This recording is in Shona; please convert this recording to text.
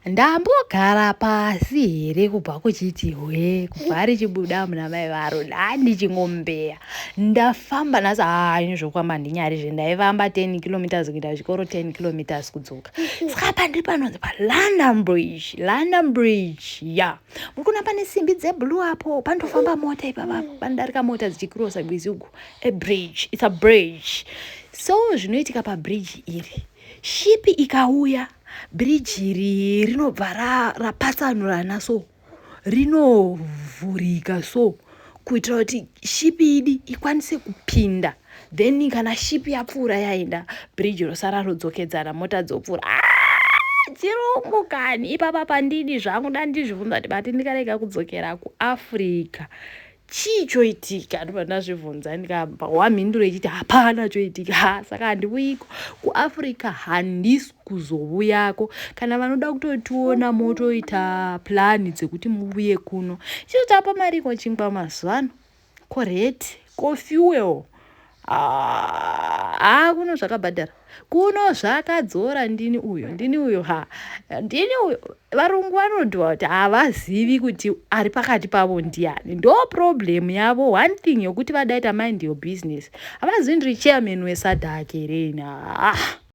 Ndambogara pasi here kubva kuchiti hwe kubva richibuda muna mai varo ndandichingombeya. Ndafamba nhasi haa ini zvekufamba handinyari zve ndaifamba 10 kilometers kuenda kuchikoro 10 kilometers kudzoka. Saka pandiri panonzi paLondon Bridge, London Bridge ya. Yeah. Muri kuona pane simbi dzeblue apo panotofamba mota ipapa panodarika mota dzichikirosa gwizi uku. A bridge, it's a bridge. So zvinoitika pabridge iri shipi ikauya bridge iri rinobva rapatsanurana so rinovhurika so kuitira kuti shipi idi ikwanise kupinda then kana shipi yapfuura yaenda bridge rosara rodzokedzana mota dzopfuura. Ah, chirungu kani ipapa pandidi zvangu ndandizvibvunza kuti bati ndikarega kudzokera kuAfrica chii choitika? Ndobva ndazvibvunza ndikabva wamhinduro ichiti hapana choitika. Ha, saka handivuyiko kuAfrica, handisi kuzovuyako. Kana vanoda kutotiona motoita plan dzekuti muvuye kuno. Chii tapa mariko chingwa mazuva ano ko rate ko fuel haa kuno zvakabhadhara kuno zvakadzora. Ndini uyo, ndini uyo, ha ndini uyo. Varungu vanodhiwa kuti havazivi kuti ari pakati pavo ndiani, ndo problem yavo. One thing yokuti vadaita mind your business, havazivi ndiri chairman weSADC here ini. Ah.